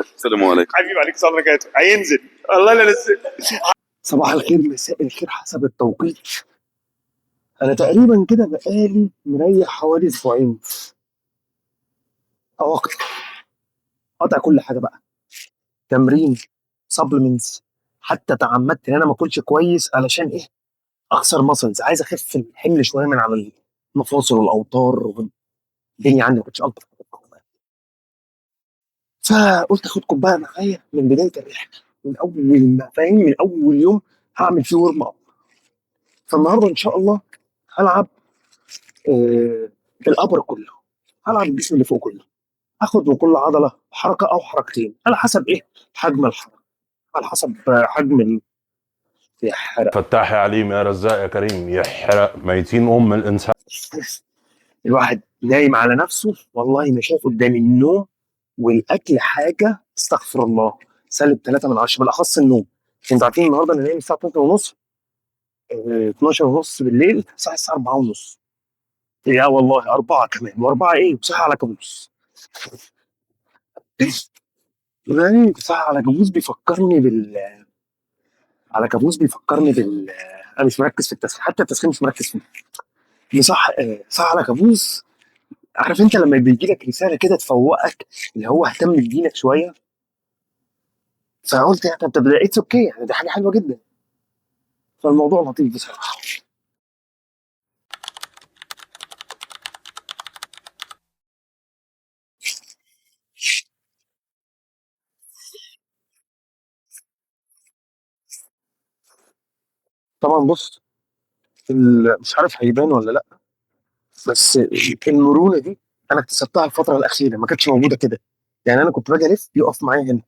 السلام عليكم حبيبي، عليك السلام عليكم. هينزل والله. لا لسه. صباح الخير، مساء الخير، حسب التوقيت. انا تقريبا كده بقالي مريح حوالي اسبوعين او اكتر، قاطع كل حاجة بقى، تمرين، supplements، حتى تعمدت ان انا ما اكلش كويس علشان ايه؟ اخسر muscles، عايز اخف الحمل شوية من على المفاصل والاوتار والدنيا عندي ما كنتش الطف. فقلت اخدكم بقى معايا من بداية الرحلة، من اول ما فاهم، من اول يوم هعمل فيه warm up. فالنهارده ان شاء الله هلعب ال upper كله، هلعب الجسم اللي فوق كله، هاخد من كل عضلة حركة او حركتين على حسب ايه حجم الحركة، على حسب حجم يحرق. فتاح يا عليم يا رزاق يا كريم، يحرق ميتين ام الانسان. الواحد نايم على نفسه والله، ما شايف قدامي النوم والاكل حاجة، استغفر الله، سالب 3 من 10، بالاخص النوم. انتوا عارفين النهارده انا نايم الساعة 12:30، 12:30 بالليل، صاحي الساعة 4:30، يا والله 4 كمان، و4 ايه، وصاحي على كابوس. يعني صاحي على كابوس بيفكرني بال، على كابوس بيفكرني بال، انا مش مركز في التسخين، حتى التسخين مش مركز فيه. صح على كابوس. عارف انت لما بيجي لك رسالة كده تفوقك، اللي هو اهتم بدينك شوية، فقلت يعني طب ده it's okay، يعني ده حاجة حلوة جدا. فالموضوع لطيف بصراحة. طبعا بص، مش عارف هيبان ولا لا، بس المرونة دي انا اكتسبتها الفترة الاخيرة، ما كانتش موجودة كده. يعني انا كنت باجي الف يقف معايا هنا،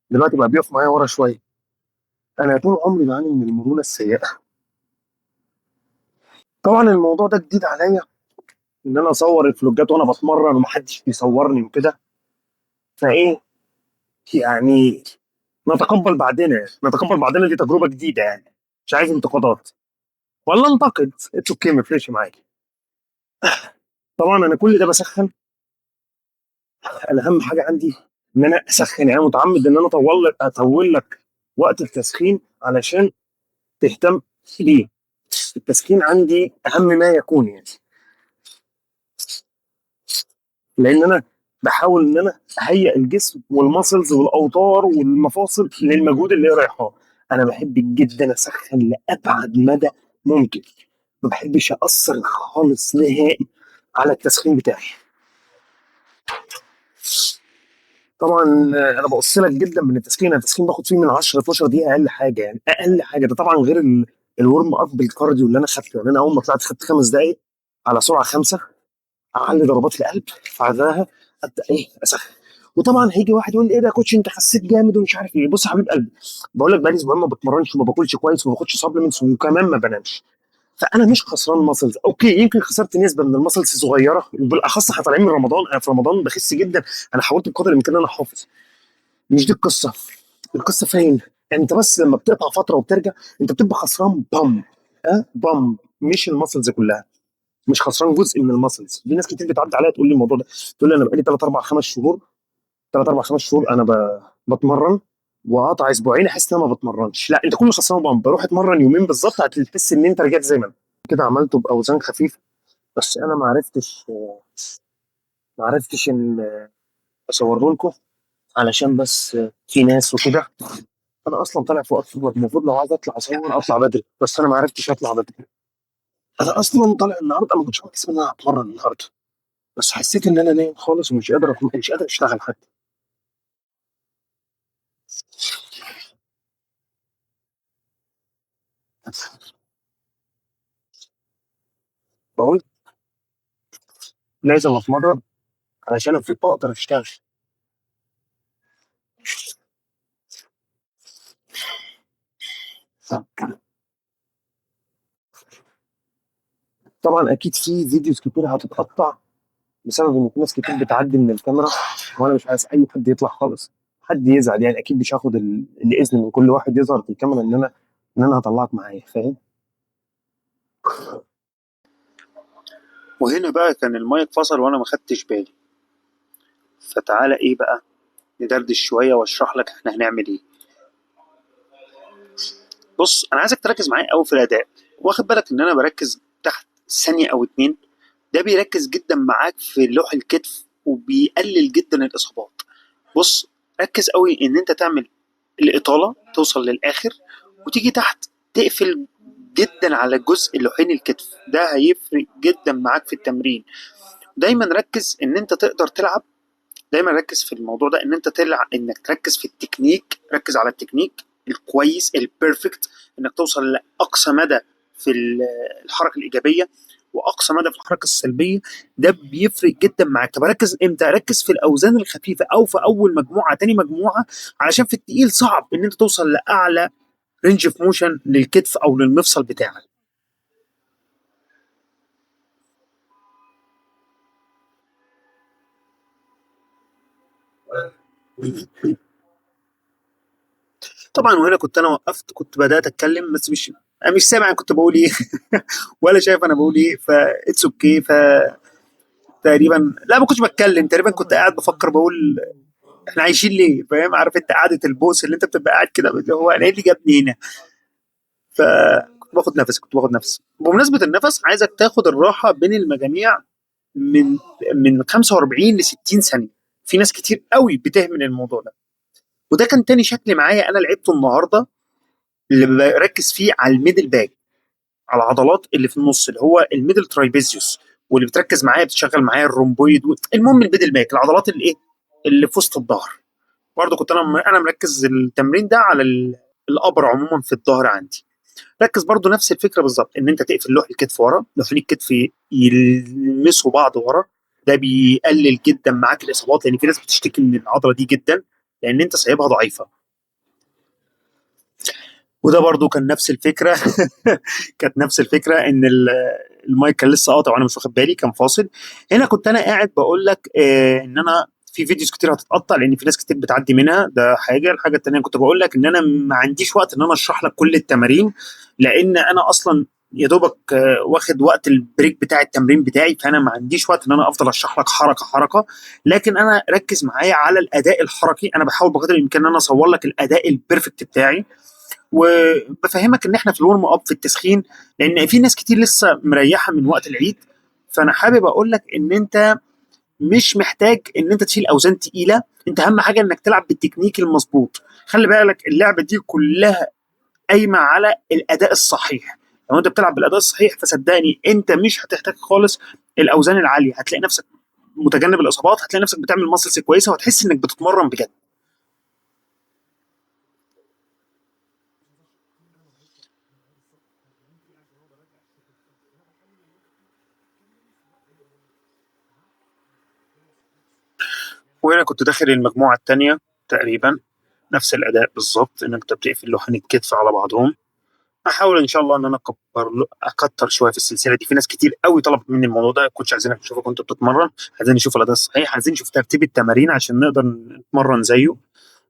دلوقتي بقى بيقف معايا ورا شوية. انا طول عمري بعاني من المرونة السيئة. طبعا الموضوع ده جديد عليا، ان انا اصور الفلوجات وانا بتمرن ومحدش بيصورني وكده، فايه يعني نتقبل بعدنا، نتقبل بعدنا، دي تجربه جديدة يعني، مش عايز انتقادات ولا انتقد، it's okay، ما يفرقش معايا. طبعا انا كل ده بسخن، انا اهم حاجة عندي ان انا اسخن، يعني متعمد ان انا اطول لك وقت التسخين علشان تهتم بيه. التسخين عندي اهم ما يكون يعني، لان انا بحاول ان انا اهيئ الجسم وال muscles والاوتار والمفاصل للمجهود اللي هي رايحاه. انا بحب جدا اسخن لابعد مدى ممكن، ما بحبش اقصر خالص نهائي على التسخين بتاعي. طبعا انا بقص لك جدا من التسخين، انا التسخين باخد فيه من 10 ل 12 دقيقة اقل حاجة، يعني اقل حاجة. ده طبعا غير ال warm up بال cardio اللي انا خدته، يعني انا اول ما طلعت خدت 5 دقائق على سرعة 5، اعلي ضربات القلب، بعدها ابدا ايه اسخن. وطبعا هيجي واحد يقول لي ايه ده يا coach انت خسيت جامد ومش عارف ايه. بص يا حبيب قلبي، بقول لك بقالي اسبوعين ما بتمرنش وما باكلش كويس وما باخدش supplements وكمان ما بنامش، فانا مش خسران muscles. okay يمكن خسرت نسبه من ال muscles صغيرة، وبالاخص احنا طالعين من رمضان، انا في رمضان بخس جدا، انا حاولت بقدر الامكان ان انا احافظ. مش دي القصة، القصة فين؟ انت بس لما بتقطع فترة وبترجع انت بتبقى خسران pump، pump، مش ال muscles كلها، مش خسران جزء من ال muscles. في ناس كتير بتعدي عليا تقول لي الموضوع ده، تقول لي انا بقالي 3 4 5 شهور، 3 4 5 شهور انا بتمرن، وقطع اسبوعين احس ان انا ما بتمرنش. لا انت كل خسران pump، بروح اتمرن يومين بالظبط هتحس ان انت رجعت زي ما انت. كده عملته باوزان خفيفة، بس انا ما عرفتش ان اصوره لكم علشان بس في ناس وكده. انا اصلا طالع في وقت الفطور، المفروض لو عايز اطلع اصور اطلع بدري، بس انا ما عرفتش اطلع بدري. انا اصلا طالع النهارده ما كنتش عامل حساب ان انا هتمرن النهارده، بس حسيت ان انا نايم خالص ومش قادر مش قادر اشتغل حتى. بقول لازم اتمرن علشان افيق اقدر اشتغل. طبعا اكيد في videos كتير هتتقطع بسبب ان في ناس كتير بتعدي من الكاميرا، وانا مش عايز اي حد يطلع خالص، حد يزعل يعني. اكيد مش هاخد الاذن من كل واحد يظهر في الكاميرا ان انا هطلعك معايا، فاهم؟ وهنا بقى كان المايك فصل وانا ما خدتش بالي. فتعالى ايه بقى، ندردش شوية واشرح لك احنا هنعمل ايه. بص، انا عايزك تركز معايا قوي في الاداء. واخد بالك ان انا بركز تحت ثانية او اتنين؟ ده بيركز جدا معاك في لوح الكتف وبيقلل جدا الاصابات. بص، ركز قوي ان انت تعمل الاطالة توصل للاخر وتيجي تحت تقفل جدا على جزء لوحين الكتف، ده هيفرق جدا معاك في التمرين. دايما ركز ان انت تقدر تلعب، دايما ركز في الموضوع ده ان انت تلعب، انك تركز في التكنيك، ركز على التكنيك الكويس ال perfect، انك توصل لاقصى مدى في الحركة الايجابية واقصى مدى في الحركة السلبية، ده بيفرق جدا معاك. طب ركز امتى؟ ركز في الاوزان الخفيفة او في اول مجموعة تاني مجموعة، علشان في التقيل صعب ان انت توصل لاعلى range of motion للكتف او للمفصل بتاعك. طبعا وهنا كنت انا وقفت، كنت بدات اتكلم بس مش سامع انا كنت بقول ايه ولا شايف انا بقول ايه، ف it's okay. ف تقريبا لا ما كنتش بتكلم، تقريبا كنت قاعد بفكر بقول احنا عايشين ليه، فاهم؟ عارف انت قعدة البوس اللي انت بتبقى قاعد كده اللي هو انا ايه اللي جابني هنا؟ فكنت باخد نفس، كنت باخد نفس. بمناسبة النفس، عايزك تاخد الراحة بين المجاميع من 45 ل 60 ثانية. في ناس كتير قوي بتهمل الموضوع ده، وده كان تاني شكل معايا انا لعبته النهارده اللي بركز فيه على ال middle back، على العضلات اللي في النص اللي هو ال middle trapezius، واللي بتركز معايا بتشغل معايا ال rhomboid المهم ال middle back، العضلات اللي ايه اللي في وسط الظهر. برضه كنت انا مركز التمرين ده على ال upper عموما في الظهر عندي. ركز برضه نفس الفكرة بالظبط، ان انت تقفل لوح الكتف ورا، لوحين الكتف يلمسوا بعض ورا، ده بيقلل جدا معاك الاصابات، لان في ناس بتشتكي من العضلة دي جدا لان انت سايبها ضعيفة. وده برضو كان نفس الفكرة كانت نفس الفكرة ان المايك كان لسه قاطع وانا مش واخد بالي، كان فاصل. هنا كنت انا قاعد بقول لك ان انا في videos كتير هتتقطع لان في ناس كتير بتعدي منها، ده حاجة. الحاجة الثانية كنت بقول لك ان انا ما عنديش وقت ان انا اشرح لك كل التمارين، لان انا اصلا يا دوبك واخد وقت ال break بتاع التمرين بتاعي، فانا ما عنديش وقت ان انا افضل اشرح لك حركة حركة. لكن انا ركز معايا على الاداء الحركي، انا بحاول بقدر الامكان ان انا اصور لك الاداء ال perfect بتاعي، وبفهمك ان احنا في ال warm up في التسخين، لان في ناس كتير لسه مريحه من وقت العيد. فانا حابب اقول لك ان انت مش محتاج ان انت تشيل اوزان تقيلة، انت اهم حاجة انك تلعب بالتكنيك المظبوط. خلي بالك اللعبة دي كلها قايمة على الاداء الصحيح، لو انت بتلعب بالاداء الصحيح فصدقني انت مش هتحتاج خالص الاوزان العالية، هتلاقي نفسك متجنب الاصابات، هتلاقي نفسك بتعمل muscles كويسة، وهتحس انك بتتمرن بجد. وهنا كنت داخل المجموعة الثانية تقريبا نفس الاداء بالظبط، انك انت بتقفل لوحين الكتف على بعضهم. احاول ان شاء الله ان انا اكتر شوية في السلسلة دي. في ناس كتير قوي طلبت مني الموضوع ده، coach عايزين نشوفك وانت بتتمرن، عايزين نشوف الاداء الصحيح، عايزين نشوف ترتيب التمارين عشان نقدر نتمرن زيه.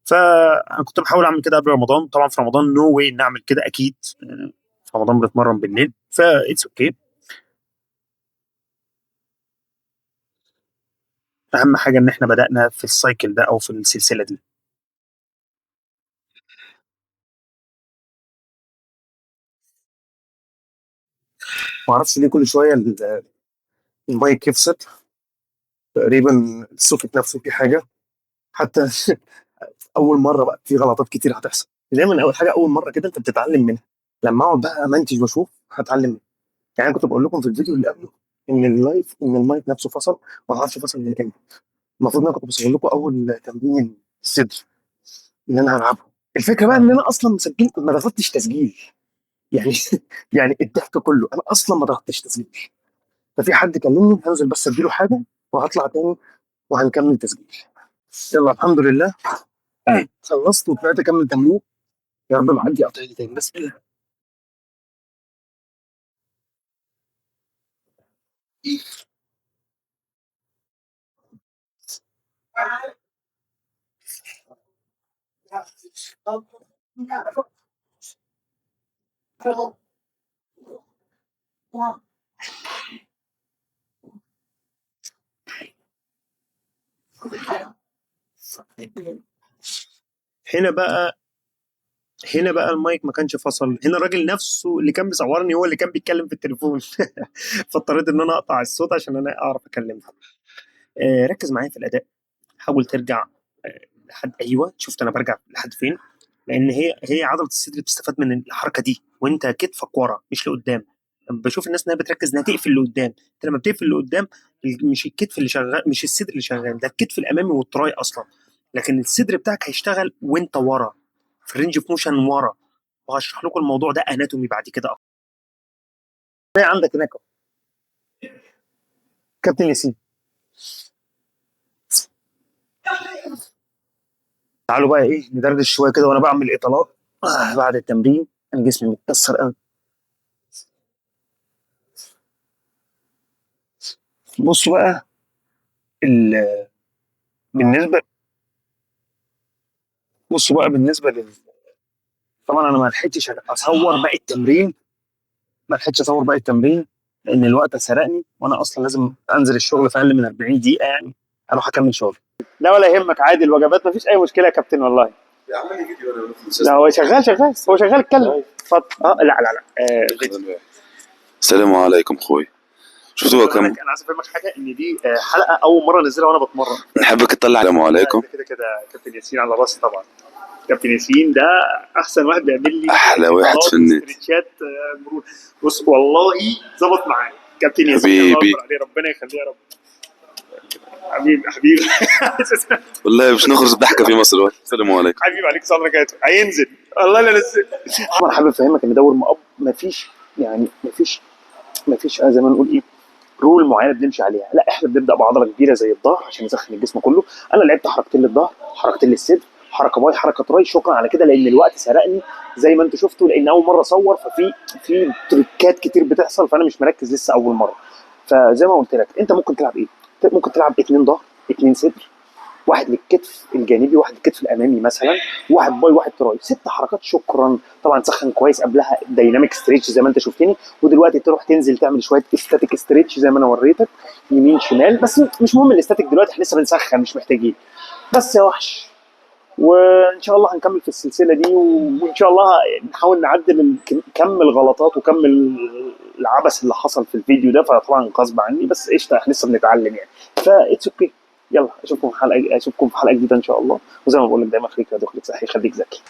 فانا كنت بحاول اعمل كده قبل رمضان، طبعا في رمضان no way نعمل كده اكيد، في رمضان بنتمرن بالليل، ف it's okay. اهم حاجة ان احنا بدانا في ال cycle ده او في السلسلة دي. ما اعرفش ليه كل شوية المايك يفصل، تقريبا ال socket نفسه في حاجة. حتى اول مرة بقى في غلطات كتير هتحصل. دايما اول حاجة اول مرة كده انت بتتعلم منها، لما اقعد بقى امنتج واشوف هتعلم منها. يعني انا كنت بقول لكم في الفيديو اللي قبله ان ال live، ان المايك نفسه فصل، ما اعرفش فصل من امتى. المفروض ان انا كنت بصور لكم اول تمرين الصدر اللي انا هلعبه. الفكرة بقى ان انا اصلا مسجل ما ضغطتش تسجيل، يعني الضحك كله انا اصلا ما ضغطتش تسجيل. ففي حد كلمني هنزل بس اديله حاجة وهطلع تاني وهنكمل تسجيل. يلا الحمد لله خلصت وطلعت اكمل تمرين. يا رب ما عندي قطع تاني بس. هنا بقى هنا بقى المايك ما كانش فصل. هنا الراجل نفسه اللي كان بيصورني هو اللي كان بيتكلم في التليفون، فاضطريت ان انا اقطع الصوت عشان انا اعرف اكلمكم. ركز معايا في الاداء، حاول ترجع لحد، ايوه شفت انا برجع لحد فين، لان هي عضلة الصدر بتستفاد من الحركة دي وانت كتفك ورا مش لقدام. بشوف الناس انها بتركز انها تقفل لقدام، انت لما بتقفل لقدام مش الكتف اللي شغال، مش الصدر اللي شغال، ده الكتف الامامي وال tri اصلا، لكن الصدر بتاعك هيشتغل وانت ورا في ال range of motion ورا. وهشرح لكم الموضوع ده anatomy بعد كده اكتر. ايه عندك هناك كابتن ياسين؟ تعالوا بقى ايه ندردش شوية كده وانا بعمل اطالات بعد التمرين. انا جسمي متكسر قوي. بصوا بقى بالنسبة، بصوا بقى بالنسبة لل، طبعا انا ما لحقتش اصور باقي التمرين، ما لحقتش اصور باقي التمرين لان الوقت سرقني، وانا اصلا لازم انزل الشغل في اقل من 40 دقيقة، يعني اروح اكمل شغل. لا ولا يهمك، عادي الوجبات ما فيش اي مشكلة يا كابتن والله. لا هو شغال، شغال، هو شغال، اتكلم اتفضل. لا لا لا، فيديو. السلام عليكم خوي. شفتوها كم؟ انا عايز افهمك حاجة، ان دي حلقة اول مرة انزلها وانا بتمرن. نحبك تطلع. السلام عليكم. كده كده كابتن ياسين على راسي طبعا. كابتن ياسين ده احسن واحد بيعمل لي احلى واحد في النت. stretch ات مرونة. بص والله ظبط معايا كابتن ياسين، الله حبيبي. اكبر عليه، ربنا يخليه يا رب. حبيبي حبيبي. والله باش نخرج ضحكه في مصر. السلام عليكم. حبيبي عليك السلام عليكم. هينزل والله لا نزل. انا حابب افهمك ان ده warm up مفيش، يعني مفيش زي ما نقول ايه rule معينة بنمشي عليها. لا احنا بنبدا بعضله كبيرة زي الظهر عشان نسخن الجسم كله. انا لعبت حركتين للظهر، حركتين للصدر، حركة bi، حركة tri، شكرا على كده، لان الوقت سرقني زي ما انتم شفتوا، لان اول مرة اصور ففي trick ات كتير بتحصل، فانا مش مركز لسه اول مرة. فزي ما قلت لك انت ممكن تلعب ايه؟ ممكن تلعب 2 ظهر، 2 صدر، واحد للكتف الجانبي، واحد للكتف الامامي مثلا، واحد bi، واحد tri، 6 حركات شكرا. طبعا سخن كويس قبلها dynamic stretch زي ما انت شفتني، ودلوقتي تروح تنزل تعمل شوية static stretch زي ما انا وريتك يمين شمال، بس مش مهم ال static دلوقتي، احنا لسه بنسخن مش محتاجين. بس يا وحش، وان شاء الله هنكمل في السلسلة دي، وان شاء الله نحاول نعدل كم الغلطات وكم العبث اللي حصل في الفيديو ده، فطبعا غصب عني، بس قشطه احنا لسه بنتعلم يعني، ف it's okay. يلا اشوفكم في حلقة جديدة ان شاء الله، وزي ما بقول لك دايما خليك رياضي، خليك صحي، خليك ذكي.